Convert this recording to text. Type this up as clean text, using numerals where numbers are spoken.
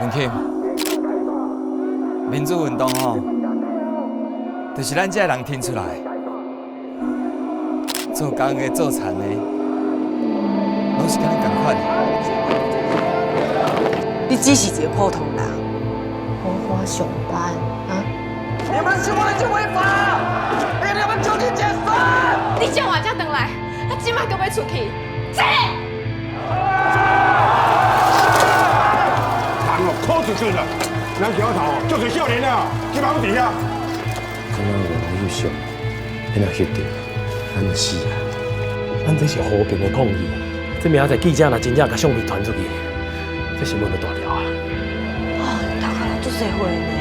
文钦，民主運動吼，就是咱這人挺出來，做工的、做田的，攏是共咱仝款的。你只是一個普通人，好好上班啊！你們是為了就違法，你們就地解散。你叫我才轉來，啊，這擺閣欲出去，這。人哦，苦出出啦，咱橋頭足濟少年啊，這擺攏佇遐。敢若有人翕相，彼若翕著，咱就死啊！咱這是和平的抗議，這明仔載記者若真正共相片傳出去，這新聞就大條啊！哦，頭殼攏足濟血呢。